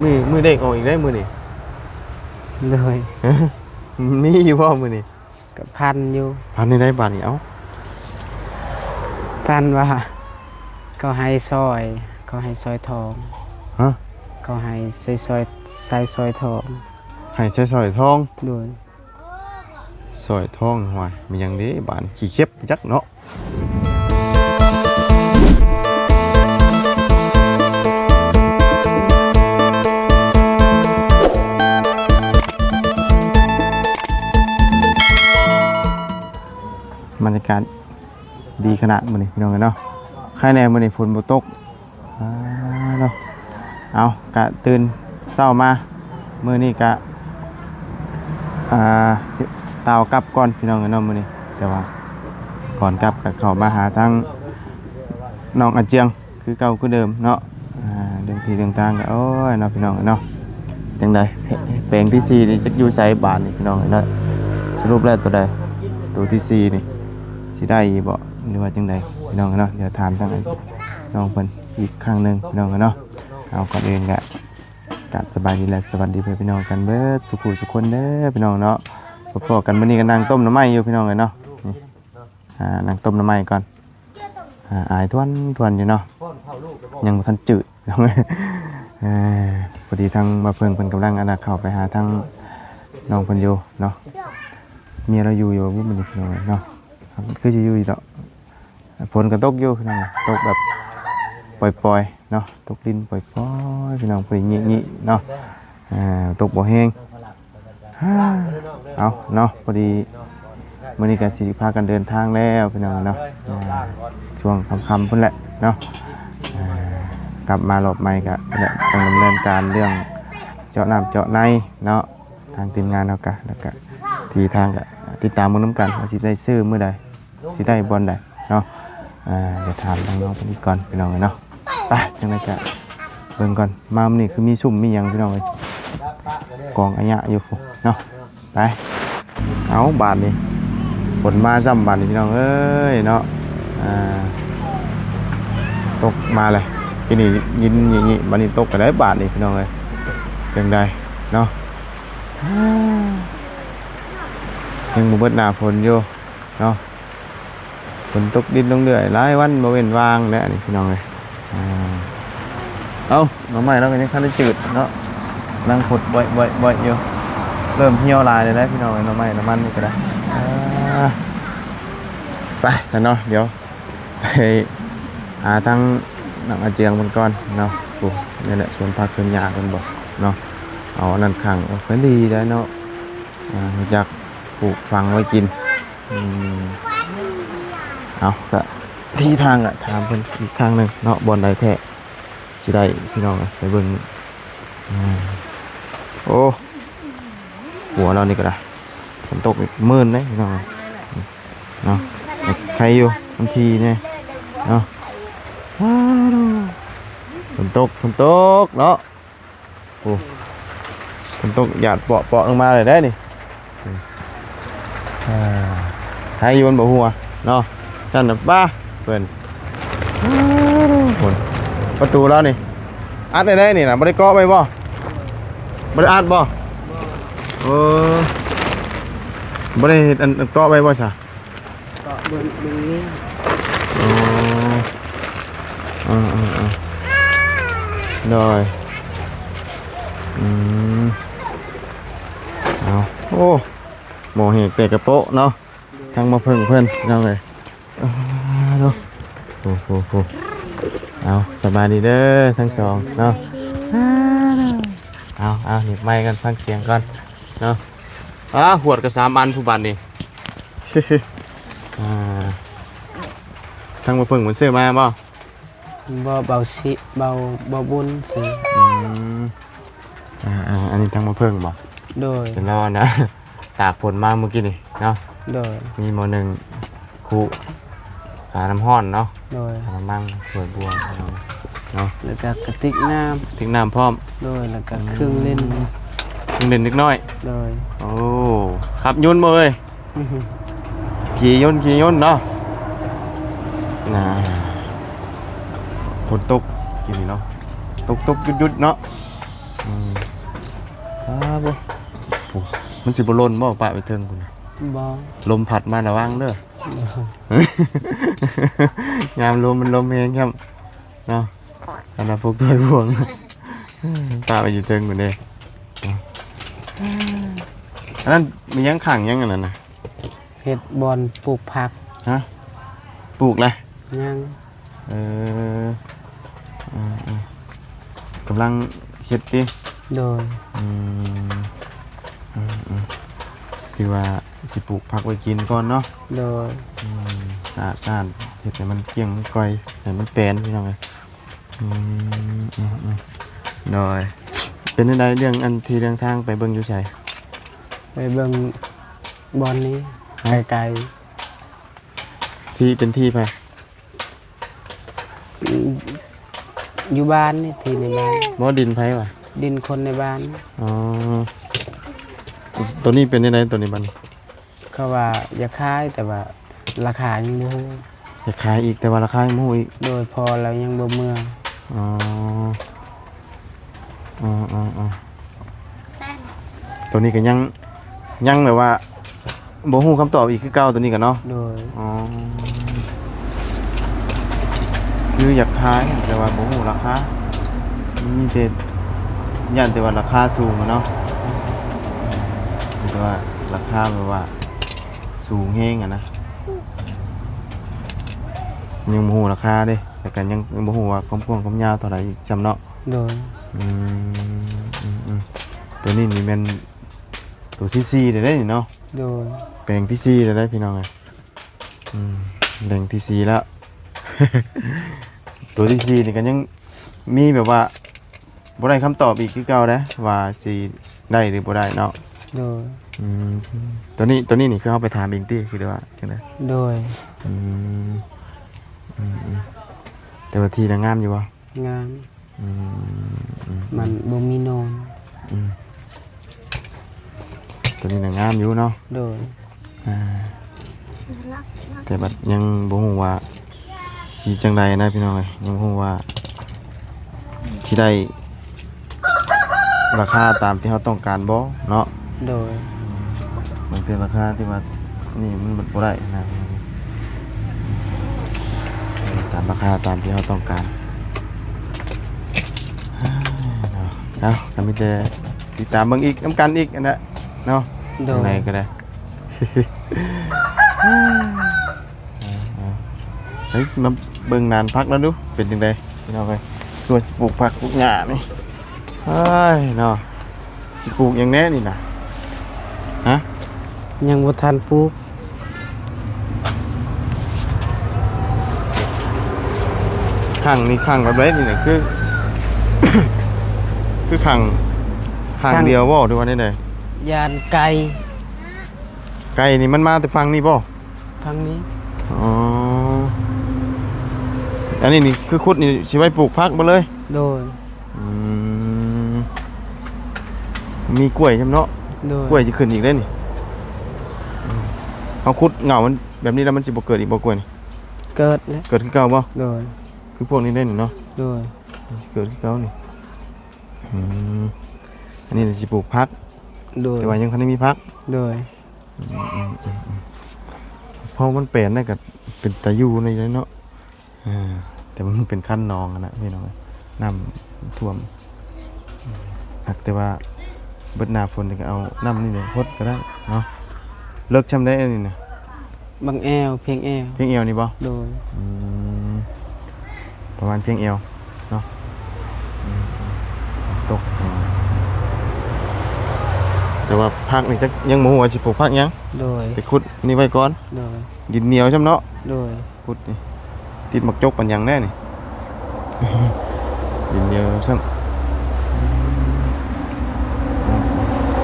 ມື້ ມື້ເລກອອກອີກໄດ໋ມື້ນີ້. ໂດຍ. ມີຢູ່ບໍ່ມື້ນີ້? ກໍຝັນຢູ່. ຝັນໃນໃດບາດນີ້? ເອົ້າ ຝັນວ່າເຂົາໃຫ້ສອຍ ເຂົາໃຫ້ສອຍທອງ. ຮະ? ເຂົາໃຫ້ໃສ່ສອຍ ໃສ່ສອຍທອງ. ໃຫ້ໃສ່ສອຍທອງ? ໂດຍ. ສອຍທອງ ຫ້ວຍ ແມ່ນຫຍັງເດ້ບາດນີ້ ຂີ້ເຂັບຈັກເນາະ. ບັນຍາກາດດີຂະໜາດມື້ນີ້ພີ່ນ້ອງເອີຍເນາະ. ໃຄແດ່ມື້ນີ້ຝົນບໍ່ຕົກ. ອ່າເນາະ ເອົາ ກະຕື່ນເຊົ້າມາ ມື້ນີ້ກະ ອ່າ ຊິຕ່າວກັບກ່ອນພີ່ນ້ອງເອີຍເນາະມື້ນີ້. ແຕ່ວ່າກ່ອນກັບກະເຂົ້າມາຫາທາງນ້ອງອາຈຽງຄືເກົ່າຄືເດີມເນາະ. ອ່າ ເລື່ອງທີ່ເລື່ອງທາງກະ ໂອ້ຍເນາະ ພີ່ນ້ອງເອີຍເນາະ. ຈັ່ງໃດ ແປງທີສີ່ນີ້ຈັກຢູ່ໃສບາດນີ້ພີ່ນ້ອງເອີຍເນາະ. ສະຫຼຸບແລ້ວໂຕໃດ ໂຕທີສີ່ນີ້ ຊິໄດ້ຢູ່ບໍ່ ຫຼືວ່າຈັ່ງໃດພີ່ນ້ອງເນາະ. ດຽວຖາມທາງນ້ອງເພິ່ນອີກຄັ້ງໜຶ່ງພີ່ນ້ອງເນາະ. ເອົາ ກ່ອນອື່ນກະ ກະສະບາຍດີ ແລະ ສະຫວັດດີພໍ່ແມ່ພີ່ນ້ອງກັນເບິດສູ່ຜູ້ສູ່ຄົນເດີພີ່ນ້ອງເນາະ. ພໍ້ກັນມື້ນີ້ກະນັ່ງຕົ້ມໜໍ່ໄມ້ຢູ່ພີ່ນ້ອງເອີຍເນາະ. ນີ້ ອ່າ ນັ່ງຕົ້ມໜໍ່ໄມ້ກ່ອນ. ອ່າ ອາຍທວນໆຢູ່ເນາະ ຍັງບໍ່ທັນຈືດ. ເອີ ພໍດີທາງບ່າວເພິ່ງເພິ່ນກຳລັງ ອັນນ່າ ເຂົ້າໄປຫາທາງນ້ອງເພິ່ນຢູ່ເນາະ. ເມຍລາວຢູ່ຢູ່ບໍ່ມື້ນີ້ພີ່ນ້ອງເນາະ? ຄືຊິຢູ່ຢູ່ດອກ. ຝົນກໍຕົກຢູ່ພີ່ນ້ອງ ຕົກແບບປ່ອຍໆເນາະ ຕົກລິນປ່ອຍໆພີ່ນ້ອງ ພໍດີຍິໆເນາະ. ອ່າ ຕົກບໍ່ແຮງ. ເອົາເນາະ ພໍດີມື້ນີ້ກະຊິພາກັນເດີນທາງແລ້ວພີ່ນ້ອງເນາະ. ອ່າ ຊ່ວງຄ່ຳໆພຸ້ນແຫຼະເນາະ. ອ່າ ກັບມາລອບໃໝ່ກະແຫຼະ ຕ້ອງດຳເນີນການເລື່ອງເຈາະນ້ຳເຈາະໃນເນາະ. ທາງທີມງານເຮົາກະ ແລ້ວກະທີ່ທາງກະຕິດຕາມເບິ່ງນຳກັນວ່າຊິໄດ້ຊື້ມື້ໃດ ຊິໄດ້ບ່ອນໃດເນາະ. ອ່າ ດຽວຖາມທາງນ້ອງເພິ່ນອີກກ່ອນພີ່ນ້ອງເອີຍເນາະ. ໄປ ຈັ່ງໃດກະເບິ່ງກ່ອນ. ມາມື້ນີ້ຄືມີຊຸ່ມມີຫຍັງພີ່ນ້ອງເອີຍ ກອງອາຍະຢູ່ພຸ້ນເນາະ. ໄປ ເອົາ ບາດນີ້ຝົນມາຊ້ຳບາດນີ້ພີ່ນ້ອງເອີຍເນາະ. ອ່າ ຕົກມາແລ້ວ ກີ້ນີ້ຍິນຍິໆ ບາດນີ້ຕົກກະໄດ້ບາດນີ້ພີ່ນ້ອງເອີຍ. ຈັ່ງໃດເນາະ ຍັງບໍ່ເບິດໜ້າຝົນຢູ່ເນາະ. ຝົນຕົກດິນລົງເລື້ອຍ ຫຼາຍວັນບໍ່ເວັ້ນວ່າງແລ້ວນີ້ພີ່ນ້ອງເອີຍ. ອ່າ ເອົາ ໜໍ່ໄມ້ລາວກະຍັງທັນໄດ້ຈືດເນາະ ກຳລັງຟົດບ່ອຍໆຢູ່. ເລີ່ມຫ່ຽວຫຼາຍແລ້ວພີ່ນ້ອງເອີຍ ໜໍ່ໄມ້ໜໍ່ມັນນີ້ກະໄດ້. ອ່າ ໄປຊັ້ນເນາະ ດຽວໄປຫາທາງນ້ອງອາເຈືອງເພິ່ນກ່ອນເນາະ. ໂອ້ ນີ້ແຫຼະສວນຜັກສວນຫຍ້າເພິ່ນບໍເນາະ. ເອົາອັນນັ້ນຂັງ ໂອ້ ເພິ່ນດີໄດ໋ເນາະ. ອ່າ ຮູ້ຈັກປູກຝັງໄວ້ກິນ. ອືມ ເອົາ ກະທີ່ທາງກະຖາມເພິ່ນອີກຄັ້ງໜຶ່ງເນາະ ບ່ອນໃດແທ້ຊິໄດ້ພີ່ນ້ອງເອີຍ ໄປເບິ່ງ. ອ່າ ໂອ້ ຫົວລາວນີ້ກະໄດ້ ຝົນຕົກນີ້ມື່ນເດ້ພີ່ນ້ອງເນາະ. ໄຄຢູ່ ມັນຖີ່ແດ່ເນາະ. ອ້າ ຝົນຕົກ ຝົນຕົກເນາະ. ໂອ້ ຝົນຕົກຫຍາດເປາະໆລົງມາເລີຍເດ້ນີ້. ອ່າ ໃຄຢູ່ມັນບໍ່ຮົ່ວເນາະ. ຊັ້ນນະ ປ້າ ເພິ່ນ ພຸ້ນ ປະຕູລາວນີ້ ອັດໄດ້ໄດ໋ນີ້ນະ. ບໍ່ໄດ້ເກາະໄວ້ບໍ່? ບໍ່ໄດ້ອັດບໍ່? ເອີ ບໍ່ໄດ້ເຮັດອັນ ອັນເກາະໄວ້ບໍ່ຊະ? ເກາະເບິ່ງ ເບິ່ງນີ້. ອໍ ເອີໆໆ ໂດຍ. ອືມ ເອົາ ໂອ້ ໝໍແຫກແຕ່ກະໂປະເນາະ ທາງໝໍເພິ່ງເພິ່ນພີ່ນ້ອງເອີຍ. ເອີ ໂດຍ ໂອ້ໂຫ ເອົາ ສະບາຍດີເດີທັງສອງເນາະ. ເອົາໆ ຫຍິບໄມກັນ ຟັງສຽງກ່ອນເນາະ. ອາ ຫວດກະສາມອັນຜູ້ບາດນີ້. ອ່າ ທາງໝໍເພິ່ງເພິ່ນຊື້ມາບໍ່? ບໍ່ ເບົາຊິ ເບົາ ເບົາບຸນຊື້. ອືມ ອ່າໆ ອັນນີ້ທາງໝໍເພິ່ງບໍ່? ໂດຍ ເປັນລາວນະ ຕາກຝົນມາມື້ກີ້ນີ້ເນາະ. ໂດຍ ມີໝໍໜຶ່ງ ຄຸ ການ້ຳຮ້ອນເນາະ. ໂດຍ ການ້ຳມັນ ຖ້ວຍບວງເນາະ ແລ້ວກະກະຕິກນ້ຳ ກະຕິກນ້ຳພ້ອມ. ໂດຍ ແລ້ວກະເຄື່ອງຫຼິ້ນ ເຄື່ອງຫຼິ້ນເດັກນ້ອຍ. ໂດຍ ໂອ້ ຂັບຍົນບໍ່ເອີຍ? ຂີ່ຍົນ ຂີ່ຍົນເນາະ. ນາ ຝົນຕົກກີ້ນີ້ເນາະ ຕົກໆຢຸດໆເນາະ. ອືມ ອ້າ ບໍ່ ໂອ້ ມັນຊິບໍ່ຫຼົ່ນບໍ່ ປະໄປເທິງພຸ້ນນະ? ບໍ່ ລົມພັດມາລະວັງເດີ. ຍາມລົມມັນລົມແຮງຊ້ຳເນາະ ອັນນັ້ນພວກຖ້ວຍບ່ວງ ປະໄປຢູ່ເທິງພຸ້ນເດ້. ອັນນັ້ນມີຫຍັງຂັງຫຍັງອັນນັ້ນນະ? ເຮັດບ່ອນປູກຜັກ. ຮະ? ປູກແລ້ວ? ຍັງ. ເອີ ເອີ ເອີ ກຳລັງເຮັດຕິ? ໂດຍ. ອືມ ອືມ ອືມ ຖືວ່າຊິປູກຜັກໄວ້ກິນກ່ອນເນາະ? ໂດຍ. ອືມ ສະອາດ ສະອາດ ເຮັດໃຫ້ມັນກ້ຽງມັນກ່ອຍ ໃຫ້ມັນແປນ ພີ່ນ້ອງເອີຍ. ອືມ ອືມ ອືມ ໂດຍ. ເປັນຈັ່ງໃດເລື່ອງອັນທີ່ເລື່ອງທາງ ໄປເບິ່ງຢູ່ໃສ? ໄປເບິ່ງບ່ອນນີ້ ຮະ? ໄກໆ. ທີ່ ເປັນທີ່ໃຜ? ອືມ ຢູ່ບ້ານນີ້ ທີ່ໃນບ້ານ. ບໍ່ ດິນໃຜວະ? ດິນຄົນໃນບ້ານ. ອໍ ໂຕນີ້ເປັນຈັ່ງໃດ ໂຕນີ້ບັດນີ້? ເຂົາວ່າຢາກຂາຍ ແຕ່ວ່າລາຄາຍັງບໍ່ຮູ້. ຢາກຂາຍອີກ ແຕ່ວ່າລາຄາຍັງບໍ່ຮູ້ອີກ. ໂດຍ. ພໍແລ້ວຍັງບໍ່ເມືອ. ອໍ ອໍ ອໍ ອໍ ໂຕນີ້ກໍຍັງ ຍັງແບບວ່າບໍ່ຮູ້ຄຳຕອບອີກຄືເກົ່າ ໂຕນີ້ກໍເນາະ? ໂດຍ. ອໍ ຄືຢາກຂາຍ ແຕ່ວ່າບໍ່ຮູ້ລາຄາ ມີແຕ່ ຢ້ານແຕ່ວ່າລາຄາສູງເນາະ ແຕ່ວ່າລາຄາແບບວ່າ ສູງແຮງຫັ້ນນະ ຍັງບໍ່ຮູ້ລາຄາເດ້ ແລ້ວກໍຍັງບໍ່ຮູ້ວ່າຄວາມກວ້າງຄວາມຍາວເທົ່າໃດອີກຊ້ຳເນາະ. ໂດຍ. ອືມ ອືມ ອືມ ໂຕນີ້ນີ້ແມ່ນໂຕທີສີ່ແລ້ວເດ້ນີ້ເນາະ? ໂດຍ. ແປງທີສີ່ແລ້ວເດ້ພີ່ນ້ອງເອີຍ. ອືມ ແປງທີສີ່ແລ້ວ ໂຕທີສີ່ນີ້ກໍຍັງມີແບບວ່າ ບໍ່ໄດ້ຄຳຕອບອີກຄືເກົ່າເດ້ ວ່າຊິໄດ້ຫຼືບໍ່ໄດ້ເນາະ. ໂດຍ. ອືມ ໂຕນີ້ ໂຕນີ້ນີ້ຄືເຮົາໄປຖາມເອງຕິ ຄືວ່າຈັ່ງໃດ? ໂດຍ. ອືມ ອືມ ອືມ ແຕ່ວ່າທີ່ນະງາມຢູ່ບໍ່? ງາມ. ອືມ ອືມ ມັນບໍ່ມີໂນນ. ອືມ ໂຕນີ້ນະງາມຢູ່ເນາະ. ໂດຍ. ອ່າ ແຕ່ບັດຍັງບໍ່ຮູ້ວ່າຊິຈັ່ງໃດນະພີ່ນ້ອງເອີຍ ຍັງບໍ່ຮູ້ວ່າຊິໄດ້ລາຄາຕາມທີ່ເຮົາຕ້ອງການບໍ່ເນາະ. ໂດຍ. ບາງເທື່ອລາຄາທີ່ວ່ານີ້ມັນບໍ່ໄດ້ນະ ຕາມລາຄາຕາມທີ່ເຮົາຕ້ອງການ. ເອົາ ກໍມີແຕ່ຕິດຕາມເບິ່ງອີກນຳກັນອີກຫັ້ນແຫຼະເນາະ. ໂດຍ. ຈັ່ງໃດກໍໄດ້ ເອີ ເອີ ເອີ ເຮີ້ຍ ມາເບິ່ງນານຜັກແລ້ວດູ ເປັນຈັ່ງໃດພີ່ນ້ອງເອີຍ ຄືວ່າຊິປູກຜັກປູກຫຍ້ານີ້. ເອີຍເນາະ ຊິປູກຫຍັງແດ່ນີ້ນະ? ຮະ? ຍັງບໍ່ທັນປູກ. ຂັງນີ້ຂັງແບບໃດນີ້ນະ ຄື ຄືຂັງຂ້າງດຽວບໍ່ ຫຼືວ່າແນວໃດ? ຢ້ານໄກ່. ໄກ່ນີ້ມັນມາແຕ່ຝັ່ງນີ້ບໍ່? ທາງນີ້. ອໍ ອັນນີ້ນີ້ຄືຂຸດນີ້ຊິໄວ້ປູກຜັກເບິດເລີຍ? ໂດຍ. ອືມ ມີກ້ວຍນຳເນາະ? ໂດຍ. ກ້ວຍຊິຂຶ້ນອີກເດ້ນີ້. ອືມ ເຮົາຂຸດເຫງົ້າມັນແບບນີ້ແລ້ວ ມັນຊິບໍ່ເກີດອີກບໍ່ ກ້ວຍນີ້? ເກີດແລ້ວ. ເກີດຄືເກົ່າບໍ່? ໂດຍ. ຄືພວກນີ້ເດ້ນີ້ເນາະ? ໂດຍ. ເກີດຄືເກົ່ານີ້. ອືມ ອັນນີ້ຊິປູກຜັກ. ໂດຍ. ແຕ່ວ່າຍັງບໍ່ທັນໄດ້ມີຜັກ. ໂດຍ. ອືມ ອືມ ອືມ ອືມ ເພາະມັນແປນນັ້ນກໍເປັນຕາຢູ່ໃນເນາະ. ເອີ ແຕ່ມັນເປັນຄັນໜອງຫັ້ນນະພີ່ນ້ອງ ນ້ຳຖ້ວມ. ຫາກແຕ່ວ່າເບິດໜ້າຝົນນີ້ກໍເອົານ້ຳນີ້ແຫຼະຫົດກໍໄດ້ເນາະ. ເລິກຊ່ຳໃດອັນນີ້ນະ? ບັກແອວ ພຽງແອວ. ພຽງແອວນີ້ບໍ່? ໂດຍ. ອືມ ປະມານພຽງແອວເນາະ. ອືມ ຕົກ ແຕ່ວ່າຜັກນີ້ຈັກຍັງບໍ່ຮູ້ວ່າຊິປູກຜັກຫຍັງ. ໂດຍ. ໄປຂຸດນີ້ໄວ້ກ່ອນ. ໂດຍ. ດິນໜຽວຊ້ຳເນາະ. ໂດຍ. ຂຸດນີ້ ຕິດໝາກຈົກປານຫຍັງແດ່ນີ້ ດິນໜຽວຊ້ຳ.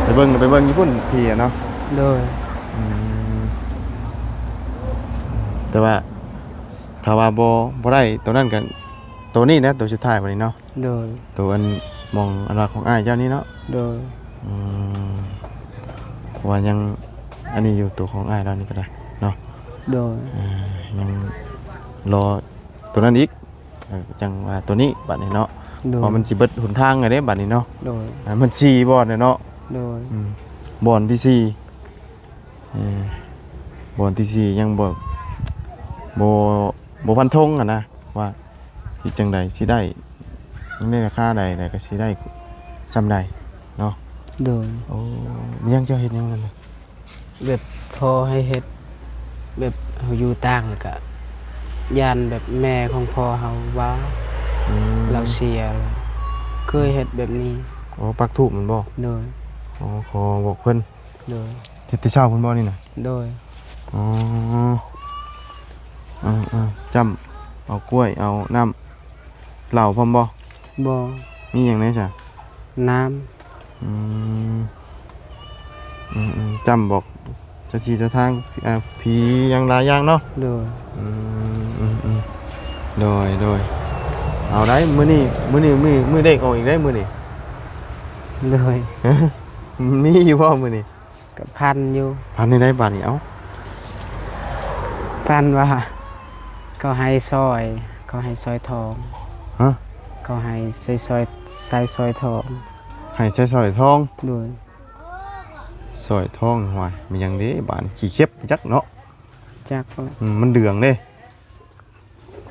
ໄປເບິ່ງ ໄປເບິ່ງຢູ່ພຸ້ນທີ່ເນາະ. ໂດຍ. ອືມ ແຕ່ວ່າ ຖ້າວ່າບໍ່ ບໍ່ໄດ້ໂຕນັ້ນກໍ ໂຕນີ້ນະ ໂຕສຸດທ້າຍບັດນີ້ເນາະ. ໂດຍ. ໂຕອັນ ໝ່ອງອັນວ່າຂອງອ້າຍເຈົ້ານີ້ເນາະ. ໂດຍ. ອືມ ເພາະວ່າຍັງອັນນີ້ຢູ່ ໂຕຂອງອ້າຍລາວນີ້ກໍໄດ້ເນາະ. ໂດຍ. ເອີ ຍັງລໍໂຕນັ້ນອີກ ເອີ ຈັ່ງວ່າໂຕນີ້ບັດນີ້ເນາະ. ໂດຍ ເພາະມັນຊິເບິດຫົນທາງແລ້ວເດ້ບາດນີ້ເນາະ. ໂດຍ ອ່າ ມັນສີ່ບ່ອນແລ້ວເນາະ. ໂດຍ ອືມ ບ່ອນທີສີ່ ເອີ ບ່ອນທີສີ່ຍັງບໍ່ ບໍ່ ບໍ່ຟັນທົງຫັ້ນນະ ວ່າຊິຈັ່ງໃດ ຊິໄດ້ໃນລາຄາໃດ ແລ້ວກໍຊິໄດ້ຊ່ຳໃດເນາະ. ໂດຍ ໂອ້ ມີຫຍັງ ເຈົ້າເຮັດຫຍັງນັ້ນນະ? ແບບພໍ່ໃຫ້ເຮັດ ແບບເຮົາຢູ່ຕ່າງ ແລ້ວກະຢ້ານແບບແມ່ຂອງພໍ່ເຮົາວ່າ ອືມ ລາວເສຍ ເຄີຍເຮັດແບບນີ້. ອໍ ປັກທູບແມ່ນບໍ່? ໂດຍ ອໍ ຂໍບອກເພິ່ນ. ໂດຍ ເຮັດແຕ່ເຊົ້າພຸ້ນບໍ່ນີ້ນະ? ໂດຍ ອໍ ເອີໆ ຈ້ຳເອົາກ້ວຍ ເອົານ້ຳ ເຫຼົ້າພ້ອມບໍ່? ບໍ່ ມີຫຍັງແດ່ຊະ? ນ້ຳ ອືມ ອືມໆ ຈ້ຳບອກເຈົ້າທີ່ເຈົ້າທາງ ອ່າ ຜີຫຍັງຫຼາຍຢ່າງເນາະ. ໂດຍ ອືມໆໆ ໂດຍໆ ເອົາໄດ໋ ມື້ນີ້ ມື້ນີ້ ມື້ ມື້ເລກອອກອີກໄດ໋ມື້ນີ້. ໂດຍ ມີຢູ່ບໍ່ມື້ນີ້? ກໍຝັນຢູ່. ຝັນແນວໃດບາດນີ້? ເອົ້າ ຝັນວ່າເຂົາໃຫ້ສອຍ ເຂົາໃຫ້ສອຍທອງ. ຮະ? ເຂົາໃຫ້ໃສ່ສອຍ ໃສ່ສອຍທອງ. ໃຫ້ໃສ່ສອຍທອງ? ໂດຍ ສອຍທອງ. ຫ້ວຍ ແມ່ນຫຍັງເດ້ບາດນີ້? ຂີ້ເຂັບຈັກເນາະ. ຈັກ ອືມ ມັນເດືອງເດ້.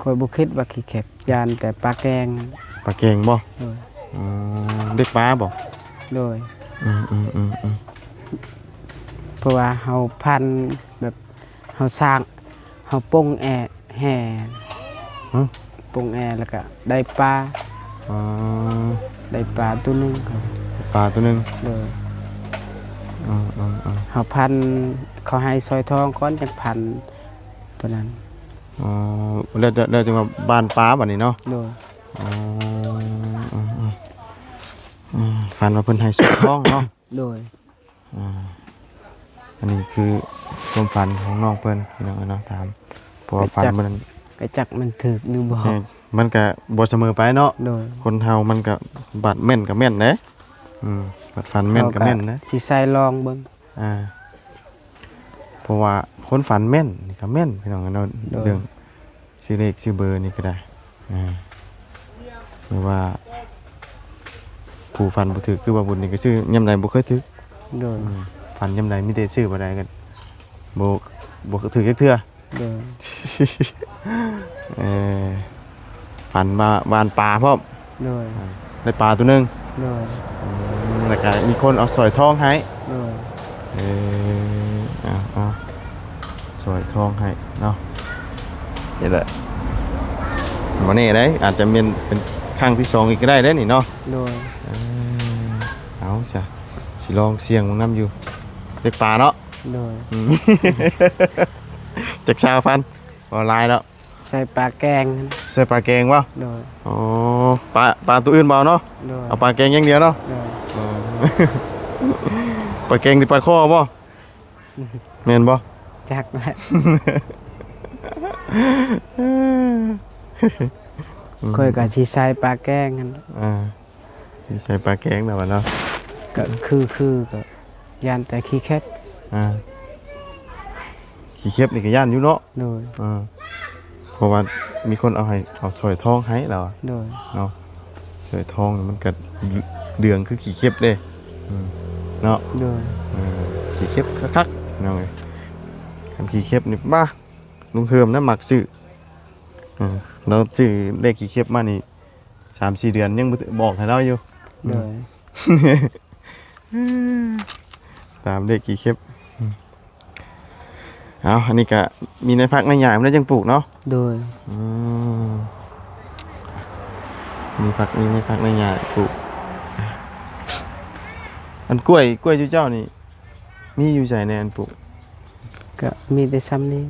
ຂ້ອຍບໍ່ຄິດວ່າຂີ້ເຂັບ ຢ້ານແຕ່ປາແກງ. ປາແກງບໍ່? ໂດຍ ອືມ ເດັກປາບໍ່? ໂດຍ ອືມໆໆໆ ເພາະວ່າເຮົາພັນແບບ ເຮົາສ້າງ ເຮົາປົງແອ ແຫ ຮະ? ປົງແອ ແລ້ວກະໄດ້ປາ. ອໍ ໄດ້ປາໂຕໜຶ່ງ. ປາໂຕໜຶ່ງ. ໂດຍ ເອີໆໆ ເຮົາພັນ ເຂົາໃຫ້ສອຍທອງກ່ອນ ຈັ່ງພັນໂຕນັ້ນ. ອໍ ແລ້ວ ແລ້ວ ແລ້ວຈຶ່ງວ່າບ້ານປາບາດນີ້ເນາະ. ໂດຍ ອໍ ອືມ ອືມ ອືມ ຝັນວ່າເພິ່ນໃຫ້ສອຍທອງເນາະ. ໂດຍ ອ່າ ອັນນີ້ຄືຄວາມຝັນຂອງນ້ອງເພິ່ນ ພີ່ນ້ອງເອີຍເນາະ. ຖາມ ເພາະວ່າຝັນ ກໍຈັກ ມື້ນັ້ນ ກໍຈັກມັນຖືກຫຼືບໍ່. ເອີ ມັນກະບໍ່ສະເໝີໄປເນາະ. ໂດຍ ຄົນເຮົາມັນກະ ບາດແມ່ນກະແມ່ນເດ້. ອືມ ບາດຝັນແມ່ນກະແມ່ນເດ້. ເຮົາກະຊິໃສ່ລອງເບິ່ງ. ອ່າ ເພາະວ່າຄົນຝັນແມ່ນນີ້ກໍແມ່ນ ພີ່ນ້ອງເນາະ. ໂດຍ ເລື່ອງຊື້ເລກຊື້ເບີນີ້ກໍໄດ້ ອ່າ ຫຼືວ່າຜູ້ຝັນບໍ່ຖືກ ຄືວ່າບຸນນີ້ກໍຊື້ຍາມໃດບໍ່ເຄີຍຖືກ. ໂດຍ ອືມ ຝັນຍາມໃດມີແຕ່ຊື້ບໍ່ໄດ້ກໍບໍ່ ບໍ່ຖືກຈັກເທື່ອ. ໂດຍ ເອີ ຝັນວ່າຫວ່ານປາພ້ອມ. ໂດຍ ໄດ້ປາໂຕໜຶ່ງ. ໂດຍ ອືມ ແລ້ວກະມີຄົນເອົາສອຍທອງໃຫ້. ໂດຍ ເອີ ເອົາ ເອົາ ສອຍທອງໃຫ້ເນາະ. ນີ້ແຫຼະ ບໍ່ແນ່ໃດ໋ ອາດຈະແມ່ນເປັນຄັ້ງທີສອງອີກກໍໄດ້ເດ້ນີ້ເນາະ. ໂດຍ ເອີ ເອົາຊະ ຊິລອງສ່ຽງເບິ່ງນຳຢູ່. ເດັກປາເນາະ. ໂດຍ ອືມ ຈັກຊາວພັນ ບໍ່ຫຼາຍເນາະ. ໃສ່ປາແກງ. ໃສ່ປາແກງບໍ່? ໂດຍ ອໍ ປາ ປາໂຕອື່ນບໍ່ເອົາເນາະ. ໂດຍ ເອົາປາແກງຢ່າງດຽວເນາະ. ໂດຍ ອໍ ປາແກງຫຼືປາຄໍ່ບໍ່? ແມ່ນບໍ່? ຈັກແຫຼະ ຂ້ອຍກໍຊິໃສ່ປາແກງຫັ້ນ. ອ່າ ຊິໃສ່ປາແກງແລ້ວບັດເນາະ. ກໍຄື ຄື ກໍຢ້ານແຕ່ຂີ້ເຂັບ. ອ່າ ຂີ້ເຂັບນີ້ກໍຢ້ານຢູ່ເນາະ. ໂດຍ ອ່າ ເພາະວ່າມີຄົນເອົາໃຫ້ ເອົາສອຍທອງໃຫ້ລາວ. ໂດຍ ເນາະ ສອຍທອງນີ້ມັນກໍເດືອງຄືຂີ້ເຂັບເດ້. ອືມ ເນາະ. ໂດຍ ເອີ ຂີ້ເຂັບຄັກໆ ພີ່ນ້ອງເອີຍ. ຄັນຂີ້ເຂັບນີ້ ປ້າ ລຸງເຮີມນະມັກຊື້. ເອີ ລາວຊື້ເລກຂີ້ເຂັບມານີ້ ສາມສີ່ເດືອນຍັງບໍ່ບອກໃຫ້ລາວຢູ່. ໂດຍ ຕາມເລກຂີ້ເຂັບ. ເອົາ ອັນນີ້ກະມີໃນຜັກໃນຫຍ້າ ແລ້ວຈັ່ງປູກເນາະ. ໂດຍ ອືມ ມີຜັກ ມີໃນຜັກໃນຫຍ້າປູກ. ອັນກ້ວຍ ກ້ວຍຢູ່ເຈົ້ານີ້ ມີຢູ່ໃສແດ່ອັນປູກ? ກະມີແຕ່ຊ່ຳນີ້.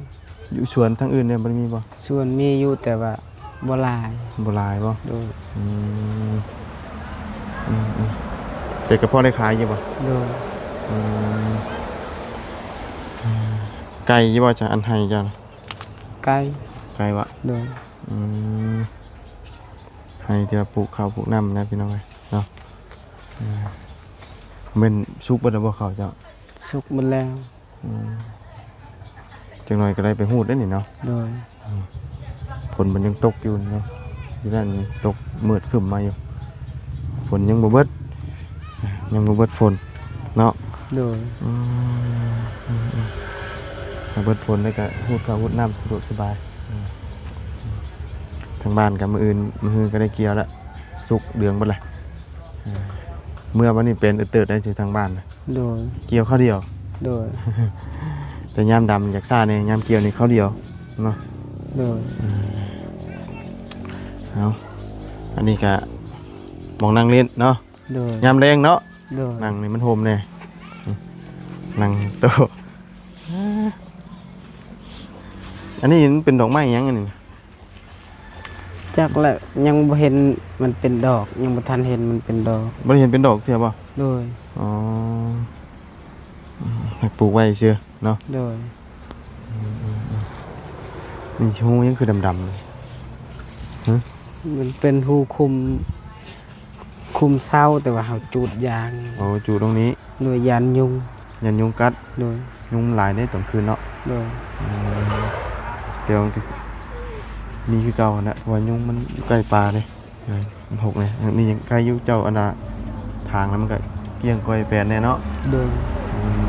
ຢູ່ສວນທາງອື່ນເດ ບໍ່ໄດ້ມີບໍ່? ສວນມີຢູ່ ແຕ່ວ່າບໍ່ຫຼາຍ. ບໍ່ຫຼາຍບໍ່? ໂດຍ ອືມ ອືມໆ ແຕ່ກໍພໍໄດ້ຂາຍຢູ່ບໍ່? ໂດຍ ອືມ ອືມ ໄກຢູ່ບໍ່ຈະ ອັນໄຮ່ເຈົ້ານະ? ໄກ ໄກວະ? ໂດຍ ອືມ ໄຮ່ທີ່ວ່າປູກເຂົ້າປູກນ້ຳນະ ພີ່ນ້ອງເອີຍເນາະ. ອືມ ແມ່ນສຸກເບິດແລ້ວບໍ່ເຂົ້າເຈົ້າ? ສຸກເບິດແລ້ວ. ອືມ ຈັກໜ້ອຍກໍໄດ້ໄປຮູດເດ້ນີ້ເນາະ. ໂດຍ ອືມ ຝົນມັນຍັງຕົກຢູ່ເນາະ ຢູ່ນັ້ນຕົກມືດຄຶ້ມມາຢູ່. ຝົນຍັງບໍ່ເບິດ ຍັງບໍ່ເບິດຝົນເນາະ. ໂດຍ. ອືມ ອືມ ອືມ ຖ້າເບິດຝົນແລ້ວກໍຮູດເຂົ້າຮູດນ້ຳສະດວກສະບາຍ. ອືມ ທາງບ້ານກໍມື້ອື່ນ ມື້ຮືກໍໄດ້ກ່ຽວແລ້ວ ສຸກເດືອງເບິດແລ້ວ. ເອີ ເມື່ອວານນີ້ເປັນອຶດເຕີດໄດ້ຢູ່ທາງບ້ານນະ. ໂດຍ. ກ່ຽວຄາວດຽວ. ໂດຍ. ແຕ່ຍາມດຳຢາກຊ້າແດ່ ຍາມກ່ຽວນີ້ຄາວດຽວເນາະ. ໂດຍ. ເອີ ເອົາ ອັນນີ້ກະໝ່ອງນັ່ງຫຼິ້ນເນາະ. ໂດຍ. ຍາມແລງເນາະ. ໂດຍ. ນັ່ງນີ້ມັນຮົ່ມແດ່ ນັ່ງໂຕະ. ອັນນີ້ມັນເປັນດອກໄມ້ຫຍັງອັນນີ້? ຈັກແຫຼະ ຍັງບໍ່ເຫັນມັນເປັນດອກ ຍັງບໍ່ທັນເຫັນມັນເປັນດອກ. ບໍ່ໄດ້ເຫັນເປັນດອກເທື່ອບໍ່? ໂດຍ. ອໍ ໃຫ້ປູກໄວ້ຊື່ເນາະ. ໂດຍ. ອືມ ອືມ ອືມ ມີຮູຫຍັງຄືດຳໆ ຮະ? ມັນເປັນຮູຄຸມ ຄຸມເສົາ ແຕ່ວ່າເຮົາຈູດຢາງ. ໂອ້ ຈູດຕົງນີ້. ໂດຍ. ຢ້ານຍຸງ ຢ້ານຍຸງກັດ. ໂດຍ. ຍຸງມັນຫຼາຍເດ້ຕອນຄືນເນາະ. ໂດຍ. ອືມ ແຕ່ວ່າມັນກໍມີຄືເກົ່າຫັ້ນແຫຼະ ເພາະວ່າຍຸງມັນຢູ່ໃກ້ປ່າເດ້. ເອີ ມັນຫົກເດ້. ອັນນີ້ຍັງໄກຢູ່ ເຈົ້າອັນນ່າ ທາງນັ້ນມັນກໍກ້ຽງກ້ອຍແປນແດ່ເນາະ. ໂດຍ. ອືມ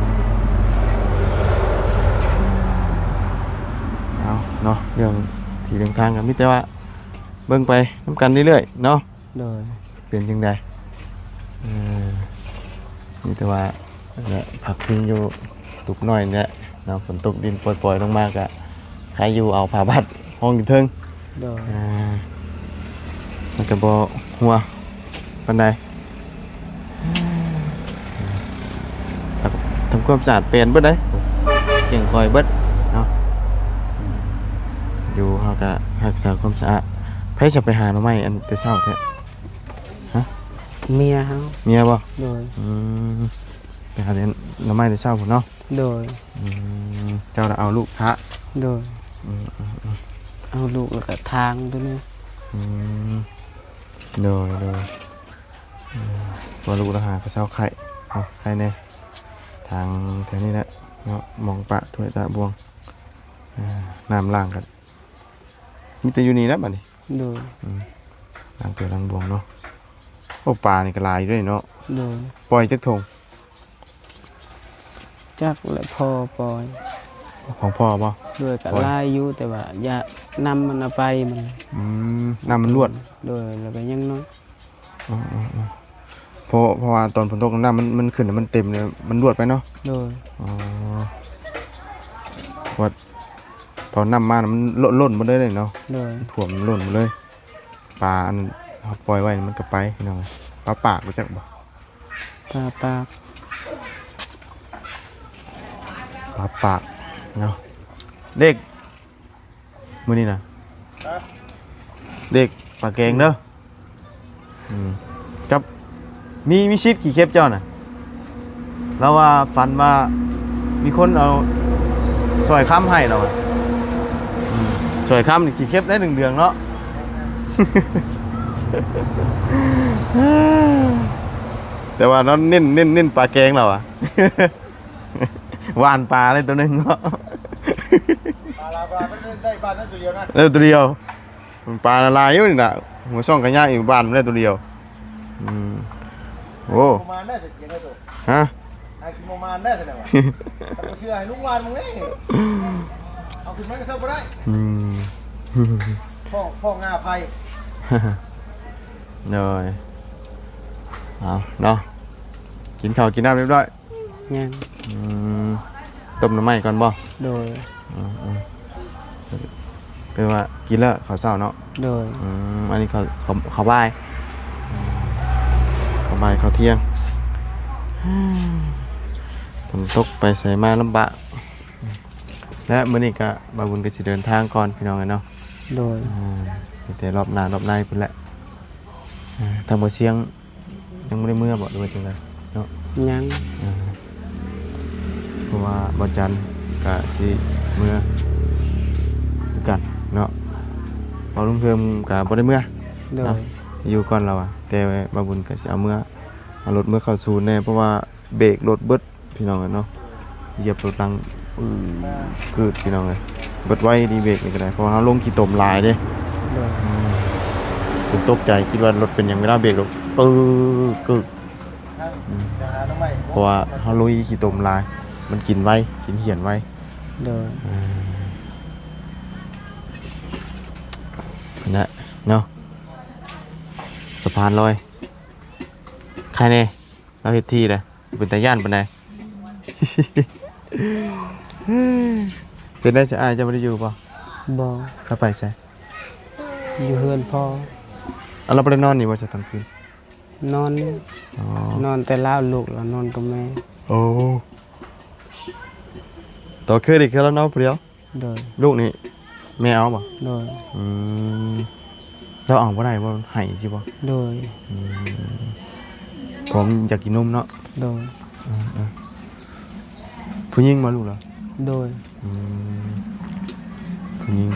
ເອົາເນາະ ເລື່ອງທີ່ເລື່ອງທາງກໍມີແຕ່ວ່າເບິ່ງໄປນຳກັນເລື້ອຍໆເນາະ. ໂດຍ. ເປັນຈັ່ງໃດ? ເອີ ມີແຕ່ວ່າ ແລະ ພັກພິງຢູ່ຕຸບນ້ອຍນີ້ແຫຼະເນາະ. ຝົນຕົກດິນປ່ອຍໆລົງມາກະໃຄຢູ່ ເອົາຜ້າບັດຫ້ອງຢູ່ເທິງ. ໂດຍ. ອ່າ ມັນກະບໍ່ຮົ່ວປານໃດ. ທຳຄວາມສະອາດແປນເບິດເດ້ ກ້ຽງກ້ອຍເບິດເນາະ. ຢູ່ເຮົາກະຮັກສາຄວາມສະອາດ. ໃຜຈະໄປຫາໜໍ່ໄມ້ອັນແຕ່ເຊົ້າແທ້? ຮະ? ເມຍເຮົາ. ເມຍບໍ່? ໂດຍ. ອືມ ໄປຫາແຕ່ໜໍ່ໄມ້ແຕ່ເຊົ້າພຸ້ນເນາະ. ໂດຍ. ອືມ ເຈົ້າລະເອົາລູກທະ. ໂດຍ. ອືມ ອືມ ອືມ ເອົາລູກແລ້ວກະທາງຕົວນີ້. ອືມ ໂດຍ ໂດຍ. ອືມ ວ່າລູກລະຫາກະເຊົາໄຂ້ເນາະ ໄຂ້ແດ່. ທາງແຖວນີ້ແຫຼະເນາະ ໝ່ອງປະຖ້ວຍຕະບວງ. ເອີ ນ້ຳລ້າງກະມີແຕ່ຢູ່ນີ້ແຫຼະບາດນີ້. ໂດຍ. ອືມ ລ້າງຖ້ວຍລ້າງບວງເນາະ. ໂອ້ ປານີ້ກໍຫຼາຍຢູ່ເດ້ເນາະ. ໂດຍ. ປ່ອຍຈັກຖົງ? ຈັກແຫຼະ ພໍ່ປ່ອຍ. ຂອງພໍ່ບໍ່? ໂດຍ. ປ່ອຍ ກໍຫຼາຍຢູ່ ແຕ່ວ່າຢ້ານນ້ຳມັນເອົາໄປມັນ. ອືມ ນ້ຳມັນລວດ. ໂດຍ. ແລ້ວກໍຍັງນ້ອຍ. ອໍ ເພາະ ເພາະວ່າຕອນຝົນຕົກນ້ຳມັນ ມັນຂຶ້ນ ມັນເຕັມເລີຍ ມັນລວດໄປເນາະ. ໂດຍ. ອໍ ວ່າຕອນນ້ຳມານະ ມັນລົ້ນ ລົ້ນໝົດເລີຍເນາະ. ໂດຍ. ຖ້ວມລົ້ນໝົດເລີຍ. ປາອັນເຮົາປ່ອຍໄວ້ມັນກໍໄປ ພີ່ນ້ອງ. ປາປາກ ຮູ້ຈັກບໍ່? ປາປາກ ປາປາກເນາະ. ເດັກ ມື້ນີ້ນະ ເດັກປາແກງເດີ. ອືມ ກັບ ມີ ມີຊິດຂີ້ເຂັບເຈົ້ານະ. ລາວວ່າຝັນວ່າມີຄົນເອົາສອຍຄຳໃຫ້ລາວວ່າ. ອືມ ສອຍຄຳນີ້ຂີ້ເຂັບໄດ້ເດືອງໆເນາະ. ແຕ່ວ່າລາວເນັ້ນ ເນັ້ນ ເນັ້ນປາແກງລາວວ່າ. ຫວ່ານປາໄດ້ຕົວໜຶ່ງເນາະ. ປາລາວວ່າມັນໄດ້ປານັ້ນຕົວດຽວນະ. ເອີ ຕົວດຽວ. ປາລາຍຢູ່ນີ້ນະ ຫົວຊ່ອງກະຍາກຢູ່ ບ້ານມັນໄດ້ຕົວດຽວ. ອືມ ໂອ້ ປະມານໄດ້ສະກຽງໄດ້ໂຕ. ຮະ? ຫາກິນປະມານໄດ້ສະແດງວ່າ ບໍ່ເຊື່ອໃຫ້ລຸງຫວ່ານເບິ່ງເດ້. ເອົາຂຶ້ນມາກໍເຊົາບໍ່ໄດ້. ອືມ ພໍ້ ພໍ້ງາໄຜ່. ໂດຍ. ເອົາເນາະ ກິນເຂົ້າກິນນ້ຳຮຽບຮ້ອຍ. ຍັງ. ອືມ ຕົ້ມໜໍ່ໄມ້ກ່ອນບໍ່? ໂດຍ. ອືມໆ ແປວ່າກິນແລ້ວເຂົ້າເຊົ້າເນາະ? ໂດຍ. ອືມ ອັນນີ້ເຂົ້າ ເຂົ້າ ເຂົ້າບ່າຍ ເຂົ້າບ່າຍເຂົ້າທ່ຽງ. ຝົນຕົກໄປໃສມາລຳບາກ ແລະ ມື້ນີ້ກະບ່າວບຸນກະຊິເດີນທາງກ່ອນ ພີ່ນ້ອງເອີຍເນາະ. ໂດຍ. ອືມ ມີແຕ່ລອບໜ້າລອບໃນພຸ້ນແຫຼະ. ເອີ ທາງບ່າວຊຽງ ຍັງບໍ່ໄດ້ເມືອບໍ່ ຫຼືວ່າຈັ່ງໃດເນາະ? ຍັງ. ເອີ ເພາະວ່າວັນຈັນກະຊິເມືອຄືກັນເນາະ. ເວົ້າລຸງເທີມກະບໍ່ໄດ້ເມືອ. ໂດຍ. ເນາະ ຢູ່ກ່ອນລາວວ່າ ແຕ່ບ່າວບຸນກະຊິເອົາເມືອ ເອົາລົດເມືອເຂົ້າສູນແດ່ ເພາະວ່າເບຣກລົດເບິດ ພີ່ນ້ອງເອີຍເນາະ. ຢຽບລົດຫຼັງ ອື ກືດ ພີ່ນ້ອງເອີຍ. ເບິດໄວດີເບຣກນີ້ກໍໄດ້ ເພາະວ່າເຮົາລົງຂີ້ຕົມຫຼາຍເດ້. ໂດຍ. ອືມ ຕົກໃຈ ຄິດວ່າລົດເປັນຫຍັງ ເວລາເບຣກລົດ ປຶກກຶກ ອືມ ເພາະວ່າເຮົາລຸຍຂີ້ຕົມຫຼາຍ ມັນກິນໄວ ກິນຫ້ຽນໄວ. ໂດຍ ອືມ ນັ້ນແຫຼະເນາະ ສະພານລອຍ ໃຄແດ່ ລາວເຮັດທີ່ແລ້ວ ເປັນຕາຢ້ານປານໃດ? ເປັນໄດ້ຊະ ອ້າຍເຈົ້າບໍ່ໄດ້ຢູ່ບໍ່? ບໍ່. ລາວໄປໃສ? ຢູ່ເຮືອນພໍ່. ອ້າວ ລາວບໍ່ໄດ້ນອນນີ້ບໍ່ຊະຕອນຄືນ? ນອນ. ອໍ ນອນແຕ່ລາວ ລູກລາວນອນກັບແມ່. ໂອ້ ຕໍ່ຄືນອີກຄືລາວນອນຜູ້ດຽວ? ໂດຍ. ລູກນີ້ແມ່ເອົາບໍ່? ໂດຍ. ອືມ ເຈົ້າເອົາບໍ່ໄດ້ບໍ່? ໃຫ້ຊິບໍ່? ໂດຍ. ອືມ ເພາະມັນຢາກກິນນົມເນາະ? ໂດຍ. ເອີໆ ຜູ້ຍິງບໍ່ລູກລາວ? ໂດຍ. ອືມ ຜູ້ຍິງ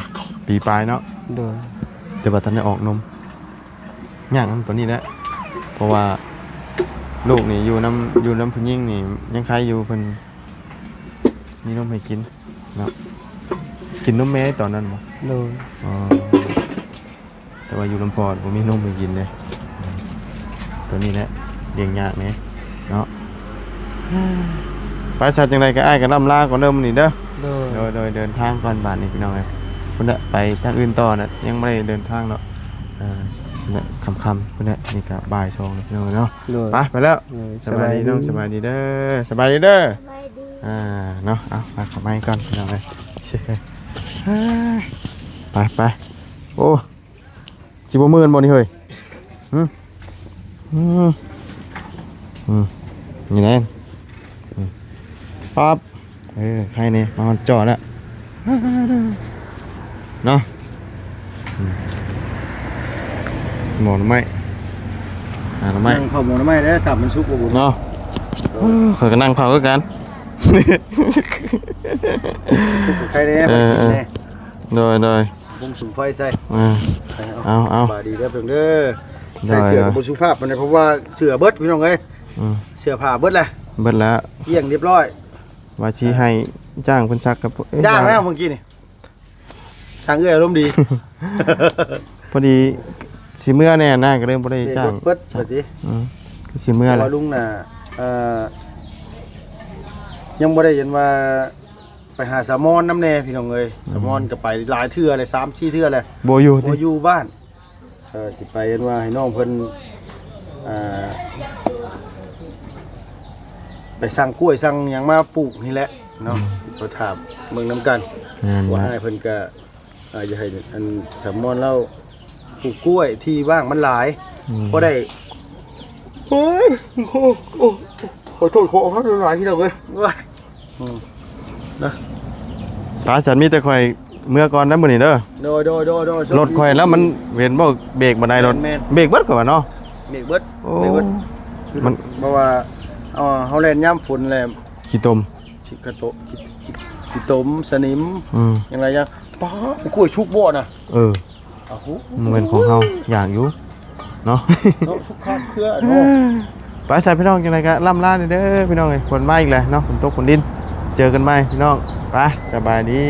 ປີປາຍເນາະ? ໂດຍ. ແຕ່ວ່າທັນໄດ້ອອກນົມ ຍາກນຳຕົວນີ້ແຫຼະ ເພາະວ່າລູກນີ້ຢູ່ນຳ ຢູ່ນຳຜູ້ຍິງນີ້ຍັງໄຄຢູ່ ເພິ່ນມີນົມໃຫ້ກິນເນາະ. ກິນນົມແມ່ຕອນນັ້ນບໍ່? ໂດຍ. ອໍ ແຕ່ວ່າຢູ່ນຳພໍ່ບໍ່ມີນົມໃຫ້ກິນເດ້ ຕົວນີ້ແຫຼະລ້ຽງຍາກແດ່ເນາະ. ໄປຊະ ຈັ່ງໃດກໍອ້າຍກໍລ່ຳລາກ່ອນເດີມື້ນີ້ເດີ. ໂດຍ ໂດຍ ໂດຍ ເດີນທາງກ່ອນບາດນີ້ພີ່ນ້ອງເອີຍ ພຸ້ນແຫຼະ ໄປທາງອື່ນຕໍ່ນະ ຍັງບໍ່ໄດ້ເດີນທາງເນາະ. ເອີ ພຸ້ນແຫຼະ ຄ່ຳໆ ພຸ້ນແຫຼະ ນີ້ກໍບ່າຍສອງແລ້ວພີ່ນ້ອງເອີຍເນາະ. ໂດຍ. ໄປ ໄປແລ້ວ. ໂດຍ. ສະບາຍດີນ້ອງ ສະບາຍດີເດີ ສະບາຍດີເດີ. ສະບາຍດີ. ອ່າ ເນາະ ເອົາ ມາເຂົ້າມາກ່ອນພີ່ນ້ອງເອີຍ ໄປ ໄປ. ໂອ້ ຊິບໍ່ມື່ນບໍ່ນີ້ເຮີ້ຍ? ຫຶ ອືມ ອືມ ນີ້ແຫຼະ ອືມ ປັບ ເອີ ໄຄແດ່ ມາຮອດຈໍ້ແລ້ວເນາະ. ອືມ ໝໍໜໍ່ໄມ້ ຫາໜໍ່ໄມ້ ນັ່ງເຜົາໝໍໜໍ່ໄມ້ເດີ ສາມມັນສຸກບໍ່ບຸນເນາະ. ເອີ ຂ້ອຍກໍນັ່ງເຜົາຄືກັນ ໄຄແດ່. ເອີ ເອີ ໂດຍ ໂດຍ. ປຸງສຸມໄຟໃສ່ ເອີ ເອົາ ເອົາ ສະບາຍດີເດີເພິ່ນເດີ. ໂດຍ ໃສ່ເສື້ອກໍບໍ່ສຸພາບປານໃດ ເພາະວ່າເສື້ອເບິດພີ່ນ້ອງເອີຍ. ອືມ ເສື້ອຜ້າເບິດແຫຼະ ເບິດແລ້ວ ກ້ຽງຮຽບຮ້ອຍ. ວ່າຊິໃຫ້ຈ້າງເພິ່ນຊັກກັບ ຈ້າງແລ້ວເມື່ອກີ້ນີ້ ທາງເອື້ອຍອາລົມດີ ພໍດີຊິເມືອແດ່ນະ ກໍເລີຍບໍ່ໄດ້ຈ້າງ ເບິດ ເບິດ ອືມ ຊິເມືອແລ້ວ ລຸງນະ ເອີ ຍັງບໍ່ໄດ້ເຫັນວ່າ ໄປຫາສາວມອນນຳແດ່ພີ່ນ້ອງເອີຍ. ອືມ ສາວມອນກໍໄປຫຼາຍເທື່ອແລ້ວ ສາມສີ່ເທື່ອແລ້ວ ບໍ່ຢູ່ ບໍ່ຢູ່ບ້ານ. ເອີ ຊິໄປເຫັນວ່າໃຫ້ນ້ອງເພິ່ນ ອ່າ ໄປສັ່ງກ້ວຍສັ່ງຫຍັງມາປູກນີ້ແຫຼະເນາະ. ອືມ ໄປຖາມເບິ່ງນຳກັນ ແມ່ນ ວ່າອ້າຍເພິ່ນກໍ ອ່າ ຢາກໃຫ້ອັນສາວມອນລາວ ປູກກ້ວຍທີ່ວ່າງມັນຫຼາຍ ອືມ ພໍໄດ້ ໂອ້ຍ ໂອ້ ໂອ້ ຂໍໂທດຂໍອະໄພຫຼາຍໆ ພີ່ນ້ອງເອີຍ. ໂອ້ຍ ອືມ ນະ ຕາ ສັນ ມີແຕ່ຂ້ອຍເມືອກ່ອນນະມື້ນີ້ເດີ. ໂດຍ ໂດຍ ໂດຍ ໂດຍ. ລົດຂ້ອຍແລ້ວມັນເຫັນບໍ່ ເບຣກບໍ່ໄດ້ລົດ ແມ່ນໆ ເບຣກເບິດຂ້ອຍວ່າເນາະ. ເບຣກເບິດ ໂອ້ ເບຣກເບິດ ມັນ ເພາະວ່າ ເອີ ເຮົາແລ່ນຍາມຝົນແລ້ວ ຂີ້ຕົມ ຂີ້ກະໂຕະ ຂີ້ ຂີ້ ຂີ້ຕົມ ສະໜິມ ອືມ ຫຍັງຫຼາຍຢ່າງ. ປ້າ ກ້ວຍສຸກບໍ່ນະ? ເອີ ໂອ້ໂຫ ມັນເປັນຂອງເຮົາ ຢາກຢູ່ເນາະ ເນາະ ສຸກຄາເຄືອເນາະ. ໄປຊະພີ່ນ້ອງ ຈັ່ງໃດກໍລ່ຳລາແດ່ເດີພີ່ນ້ອງເອີຍ. ຝົນມາອີກແລ້ວເນາະ ຝົນຕົກຝົນດິນ ເຈີກັນໃໝ່ພີ່ນ້ອງ. ໄປ ສະບາຍດີ.